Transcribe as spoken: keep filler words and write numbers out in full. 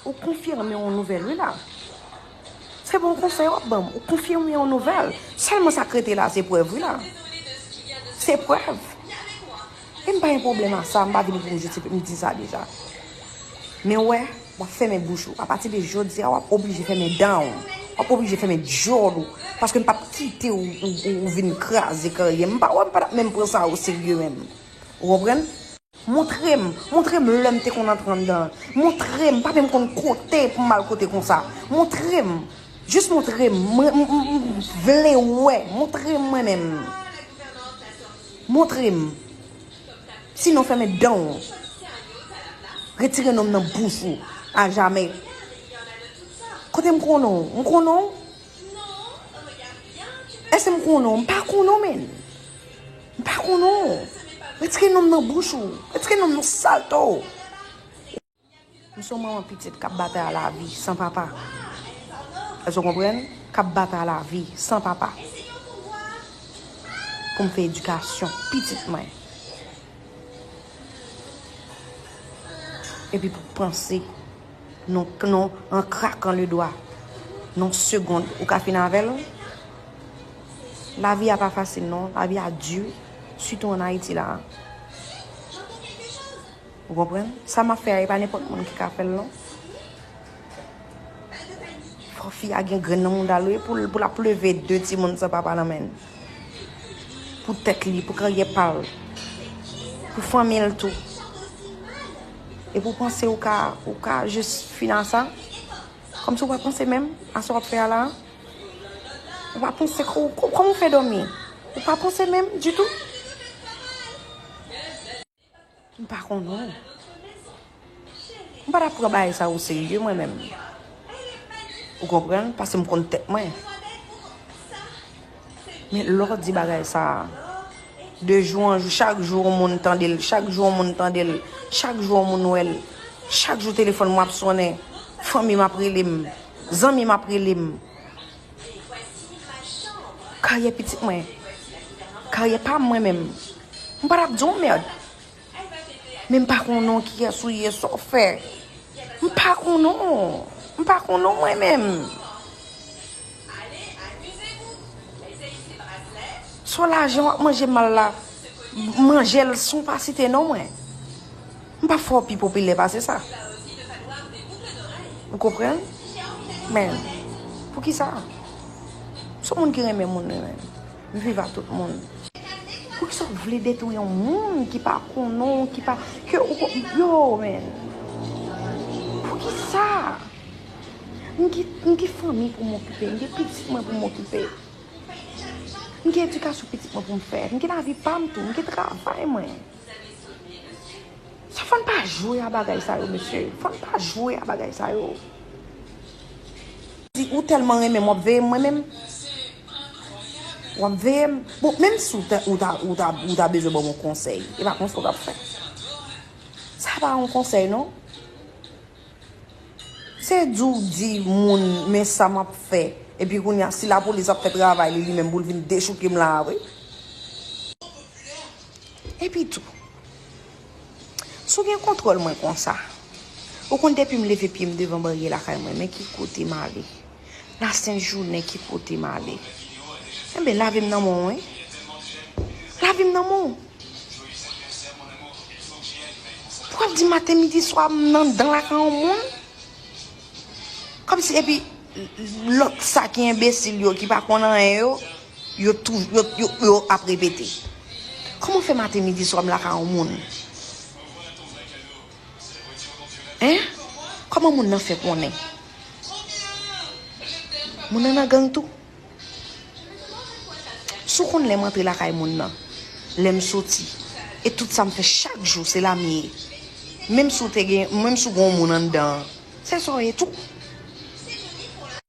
Ou konfime yon nouvèl, wi la. Se bon konsèy w ap ban m. Ou konfime yon nouvèl. Sèlman sa k rete la, se prèv, wi la. Se prèv. E m pa gen pwoblèm a sa, m pa vini pou m jistifye, m di sa deja. Men w wè, w ap fèmen bouch ou. Apati de jodi a, w ap oblije fèmen dan w. W ap oblije fèmen djòl ou. Paske m p ap kite w, w, w, w vin kraze karyè m. M pa wè, m pa t ap menm pran sa oserye menm. Ou konprann? Montre m, montre m lè m te konn antre anndan. Montre m, pa menm konn kote pou m al kote konsa. Montre m, jis montre m, mwen, m, m, m vle wè, montre m mwen menm. Montre m. Sinon, fèmen dan w. Retire non m nan bouch ou, ajamè. Kote m konnen w? M konnen w? Èske m konnen w? M pa konnen w, menn. M pa konnen w. Retire non m nan bouch ou. Retire non m nan salte w. M se yon manman pitit k ap batay a lavi san papa. Èske w konprann? K ap batay a lavi san papa. Pou m fè edikasyon pitit mwen. Epi pou panse, non, non, an krakan le dwa, nan segonn, ou ka fin avè l. Lavi a pa fasil, non. Lavi a di, sitou ann Ayiti la. Ou konprann? Sa m ap fè a, e pa nenpòt moun ki ka fè l, non. Fò fi a gen grenn nan mouda l, wi, pou l, pou l ap leve de timoun san papa nan men l. Pou tèt li, pou karyè pa l. Pou fanmi l tou. E pou panse ou ka, ou ka jis fin a sa. Kòmsi ou pa panse menm a sa w ap fè a la. Ou pa panse kò-, kò-, kòman w fè dòmi? Ou pa panse menm ditou? M pa konnen w. M pa t ap pran bagay sa oserye, mwen menm. Ou konprann? Paske m konn tèt mwen. Men lè w di bagay sa a, de jou an jou, chak jou yon moun tande l, chak jou yon moun tande l, chak jou yon moun wè l, chak jou telefòn mwen ap sonnen, fanmi m ap rele m, zanmi m ap rele m. Karyè pitit mwen, karyè pa m mwen menm. M pa t ap di w mèd. Men m pa konnen w kiyès ou ye, sa w fè. M pa konnen w. M pa konnen w mwen menm. Sou lajan w ap manje mal la, manje l san w pa site non mwen. M p ap fè w pi popilè pase sa. Ou konprann? Men, poukisa? M se yon moun ki renmen moun, wi, men. M viv ak tout moun. Poukisa w vle detwi yon moun ki pa konnen w, ki pa, ke ou ko-, yo, men. Poukisa? M gen, m gen fanmi pou m okipe, m gen pitit mwen pou m okipe. M gen edikasyon pitit mwen pou m fè, m gen lavi pa m tou, m gen travay mwen. Sa fò n pa jwe a bagay sa yo, mesye. Fò n pa jwe a bagay sa yo. Di ou tèlman renmen m, w ap veye m mwen menm. W ap veye m. Bon, menm si w ta, ou ta, ou ta, ou ta bezwen ban m yon konsèy, e pa konsèy w t ap fè. Sa pa yon konsèy, non. Se di w di moun, men sa m ap fè. Epi kounye a, si lapolis ap fè travay li, li menm pou l vin dechouke m la a, wi. Epi tou, si w gen kontwòl mwen konsa, ou konn depi m leve pye m devan baryè lakay mwen, men ki kote m ale? Lasent jounen, ki kote m ale? Enben, lavi m nan men w, wi. Lavi m nan men w. Pou w ap di maten, midi, swa, m nan, anndan lakay yon moun? Kòmsi, epi, lòt sa ki enbesil yo, ki pa konn anyen yo, yo tou, yo, yo, yo ap repete. Kòman fè maten, midi, swa, m lakay yon moun? Hein? Kòman moun nan fè konnen? Moun nan nan gang tou? Si w konn lè m antre lakay moun nan, lè m soti, e tout sa m fè chak jou, se la m ye. Menm si w te gen, menm si w gen yon moun anndan an, se sa w ye tou.